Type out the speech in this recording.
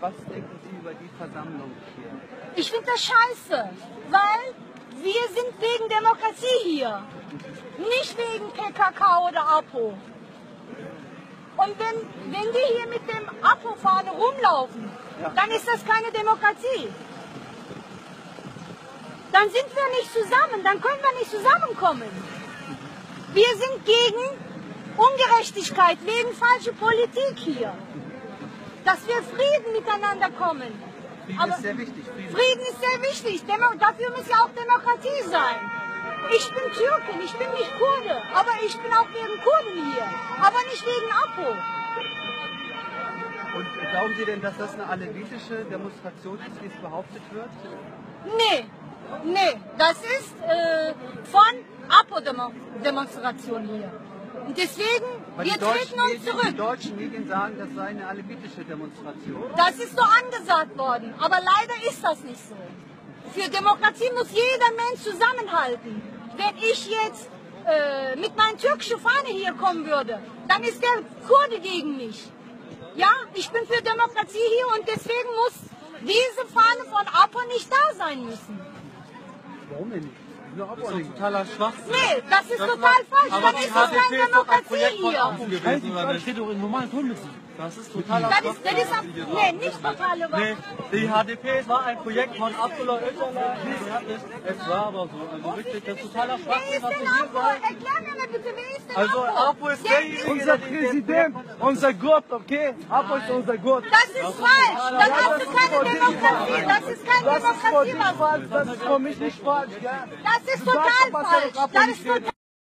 Was denken Sie über die Versammlung hier? Ich finde das scheiße, weil wir sind wegen Demokratie hier. Nicht wegen PKK oder APO. Und wenn, wenn die hier mit dem APO-Fahne rumlaufen, Ja. dann ist das keine Demokratie. Dann sind wir nicht zusammen, dann können wir nicht zusammenkommen. Wir sind gegen Ungerechtigkeit, wegen falscher Politik hier. Dass wir Frieden miteinander kommen. Frieden Aber ist sehr wichtig. Frieden. Frieden ist sehr wichtig. Demo dafür muss ja auch Demokratie sein. Ich bin Türkin, ich bin nicht Kurde, aber ich bin auch wegen Kurden hier, aber nicht wegen APO. Und glauben Sie denn, dass das eine alevitische Demonstration ist, wie es behauptet wird? Nee, nee, das ist äh, von APO-Demonstration hier. Und deswegen, Weil wir die deutschen, treten uns Medien, die zurück. deutschen Medien sagen, das sei eine alevitische Demonstration. Das ist so angesagt worden, aber leider ist das nicht so. Für Demokratie muss jeder Mensch zusammenhalten. Wenn ich jetzt äh, mit meiner türkischen Fahne hier kommen würde, dann ist der Kurde gegen mich. Ja, ich bin für Demokratie hier und deswegen muss diese Fahne von APO nicht da sein müssen. Warum denn nicht? Nur Das ist doch totaler Schwachsinn. Nee, das ist Das total war- falsch. Aber Dann die ist das HDP keine ist doch ein Demokratie Projekt von hier. APO gewesen, oder nicht? steht doch in normalen Ton mit sie. Das ist totaler Das ist, Schwachsinn. das ist, was Sie hier nee, sagen. nicht totale Nee, die HDP war ein Projekt von Abdullah Öcalan. Es war aber so. Also wirklich, das ist totaler Wer Schwachsinn, ist was denn Sie hier APO? sagen. Erklär mir mal bitte, wer ist denn Also APO? APO ist Der derjenige, Unser der den- Präsident, unser Gott, okay? Apo ist unser Gott. Das ist falsch. Dann hast du keine Demokratie. Das ist keine Das ist für Demokratie, dich was falsch, das ist für mich nicht falsch, gell? Das ist Du sagst total doch, Marcelo falsch. Apo Das nicht ist total reden.